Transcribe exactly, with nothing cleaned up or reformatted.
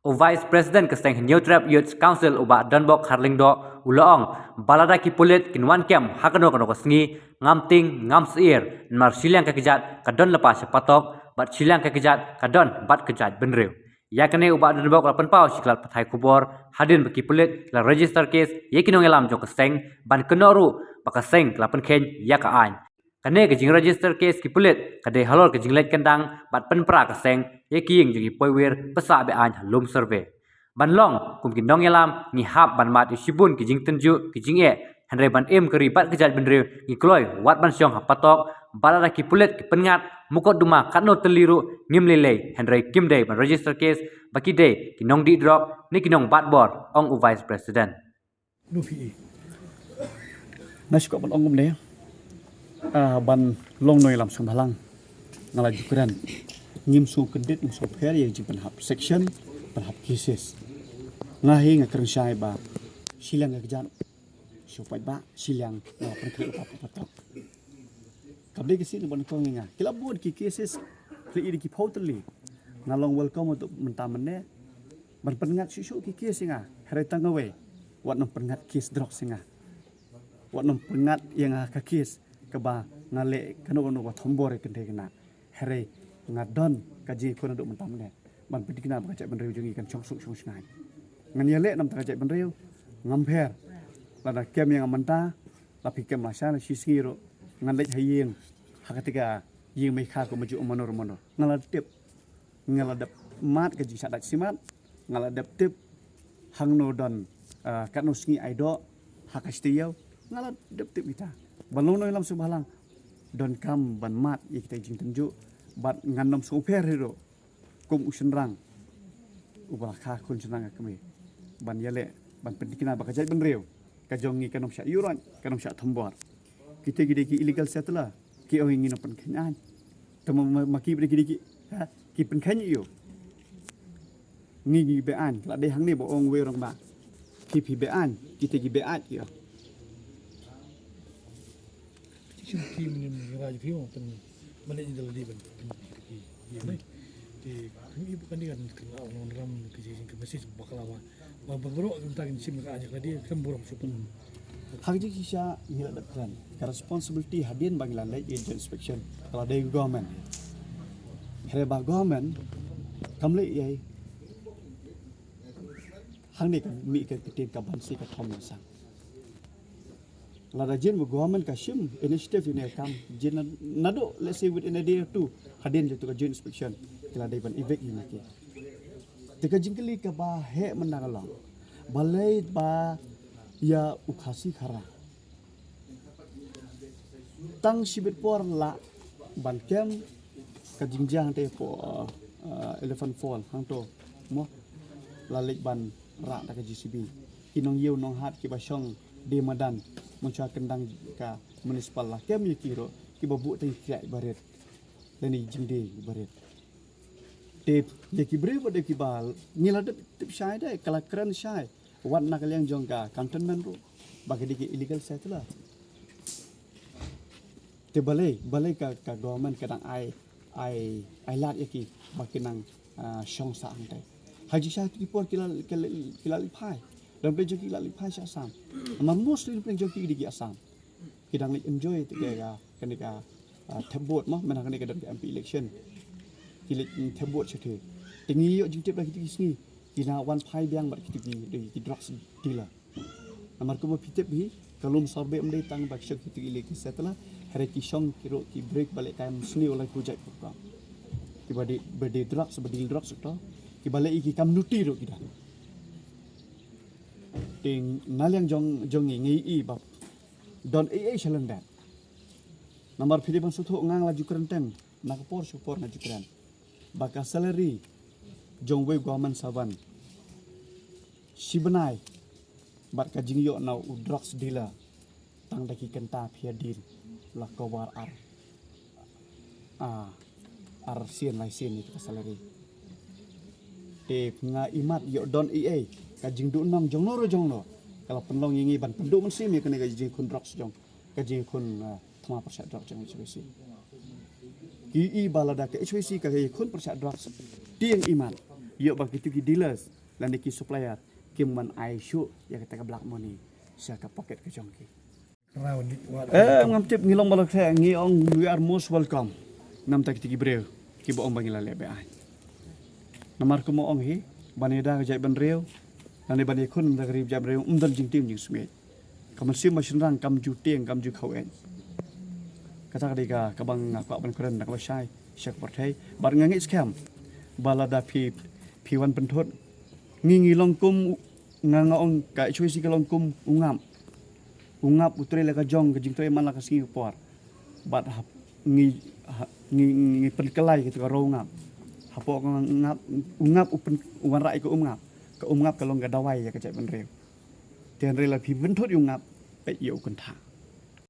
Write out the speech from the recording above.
U Vice President ka seng Hynñiewtrep Youth Council u Bah Donbok Kharlyngdoh u la ong ba lada ki pulit kin wan kem ha kano kano ka sngi, ngam tieng ngam syier namar shiliang ka kjat ka don lypa sha patok bad shiliang ka kjat ka don bad ka jaitbynriew. Ïa kane u Bah Donbok u la pynpaw sha ki lad pathai khubor hadien ba ki pulit ki la register case ïa ki nongïalam jong ka seng ban kynnoh ruh ba ka seng ka la pynkheiñ ïa ka aiñ. Kane ka jingregister case ki pulit ka dei halor ka jingleit kyndang bad pynpra ka seng ïa ki ïing jong ki poiwir ba sah be-aiñ ha Lum Survey. Ban long kum ki nongïalam ngi hap ban mad ïa shibun ki jingtynjuh ki jingeh, hynrei ban im ka ri bad ka jaitbynriew ngi kloi wat ban shong ha patok. Ba lada ki pulit ki pynngat mukotduma katno tylli ruh ngim lei lei, hynrei kim dei ban register case ba ki dei ki nongdih drok ne ki nongbat bor, ong u Vice President. Nupi. Na shuwa ban ong kumne, ah, ban long nongïalam sngewbhalang, nga la ju kren. Ngim sngewkyndit, ngim sngewpher ïa jingpynhap section, pynhap cases. Nga hi nga kren shai ba shiliang ka kjat shu paidbah, shiliang nga la pynkhreh lypa patok. Kam dei ka sien ban kong ïa nga. Ki la bud ki cases, ki la ïa ki phew tylli. Nga long welcome to mynta mynne ban pynngat shuh shuh ki case ïa nga. Hynrei tang kawei, wat nym pynngat case drugs ïa nga. Wat nym pynngat ïa nga ka case kaba nga leh kano kano ba thombor ïa kynthei khynnah. Hynrei nga don ka jingkhun haduh mynta mynne ban pynthikna ba ka jaitbynriew jong ngi kan shong suk shong shngaiñ. Ngan ïaleh namar ka jaitbynriew, ngam pher. Lada kem ïa nga mynta, la phi kem la sha la shi sngi ruh, ngan leit ha ïing, ha kata ka ïing meikha ko maju mano mano. Nga la tip, nga la dep mad ka jingshah dait shimat, nga la dep tip hangno don, ah, katno sngi ai doh ha ka shi taïew, nga la dep tip kita. Ban long nongïalam sngewbhalang, donkam ban mad ïa kita ki jingtynjuh bad ngan nym sngewpher hi ruh kum u shynrang uba la kha khun shynrang ka kmie ban ïaleh ban pynthikna ba ka jaitbynriew ka jong ngi kan nym shah ïuhroit, kan nym shah thombor. Kita ki dei ki illegal settler, ki ong ngi nym pynkheiñ aiñ. Te ma, ma, ma ki dei ki dei ki, ha, ki pynkheiñ ïa u. Ngi ngi be-aiñ, la dei hangne ba ong wei rangbah. Ki phi be-aiñ, kita ki be-aiñ ki ong. Ki shim ki mynnin ngi raj phi ong pyn, mane ngi da la dei ban pyn ki, ki, ki, ne. Te ngi bu kan dei kan kynmaw nong ram ki jing ki message bakla ba. Ba, ba, bro, kita kin shim ka aiñ ka dei kan burom shu pyn. Ha ka jingshisha ngi la dep kren. Ka responsibility hadien ba ngi la leit ïa joint inspection ka la dei government. Hynrei ba government kam leh ïa hangne ka mih ka ktien ka ban si ka thom ka sang. Lada jin ba government ka shim initiative ïa kane ka kam, jin na, naduh, let's say, within a day or two hadien jong ka joint inspection ki la dei ban evict ïa ki. Te ka jingkylli kaba heh mynta ka long, balei ba ïa u Khasi Khara tang shibit por lah ban kem ka jingjia hangta hapoh, uh, Elephant Fall hangto mo, la leit ban rah da ka J C B. Ki nongïew nonghat kiba shong die madan mynshuwa kyndang ka municipal la kem ïa ki ruh kiba buh tang ïa ki barit lane jingdie barit. Te ïa ki briew ba dei kiba ngi la dep tip shai de, ka la kren shai wat na ka liang jong ka cantonment ruh ba ki dei ki illegal settler. Te balei, balei ka, ka government ka dang ai, ai, ai lad ïa ki ba ki nang, ah, shong sah hangtai. Ha jingshisha ki por ki la, ki la, ki la leit phai. Don pdeng jong ki la leit phai sha Assam. Namar mostly don pdeng jong ki ki dei ki Assam. Ki dang leit enjoy te ka, ka, kane ka, ah, thep vote mo, mynta kane ka don ka M P election. Ki leit, mm, thep vote shatei. Te ngi ïoh jingtip da kito ki sngi. Ki nang wan phai biang bad kito ki, ki drugs dealer. Namar kumba phi tip hi, ka Lum Survey ym dei tang ba ki shong kito ki illegal settler, hynrei ki shong ki ruh ki briew ba leh kam sniew laiphew jait rukom. Kiba dei, ba dei drugs, ba deal drugs ruh. Kiba leh ïa ki kam nuti ruh ki don. Te na liang jong, jong ngi ngi i ba don ei ei shalyndet. Namar phi dei ban sngewthuh nga la ju kren teng, na ka por sha ka por nga ju kren ba ka salary jong uwei u government servant shi bnai bad ka jingïoh na u drugs dealer tang da ki kynta phi ïa dien la cover ar, ah, ar sien lai sien ïa ka salary. Te nga imat ïoh don ei ei ka jingduhnong jongno ruh jongno ka la pynlong ïa ngi ban pynduh mynsiem ïa kane ka jingkhun drugs jong, ka jingkhun, ah, thma pyrshah drugs jong H Y C. Ki i ba lada ka H Y C ka ïakhun pyrshah drugs, te ngi imat Ïoh ba kitu ki dealers lane ki supplier kim ban ai shuh ïa kata ka black money sha ka pocket ka jong ki. Eh, ngam tip, ngi long ba la khleh, ngi ong we are most welcome. Namar kito ki briew kiba ong ba ngi la leh be-aiñ. Namar kumba ong hi, ban ïada ka jaitbynriew lane ban ïakhun da ka ri jaitbynriew, ym don jingtieng jingsmiej. Ka mynsiem ba shynrang kam ju tieng, kam ju khaw-eit. Kata ka dei ka, kaba nga kwah ban kren da kaba shai sha ka pyrthei. Bad nga ngeit skhem ba lada phi, phi wan pynthut, ngi, ngi long kum, nga, nga ong ka H Y C ka long kum u ngap. U ngap u trei la ka jong, ka jingtrei man la ka sngi ka por. Bad hap-, ngi, ha-, ngi, ngi pynkylla ïa kata ka roi u ngap. Hapoh ka ngap, u ngap u pyn-, u wanrah ïa ka umngap. Ka umngap ka long ka dawai ïa ka jaitbynriew. Te hynrei la phi pynthut ïa u ngap, peit ïa u kynthah.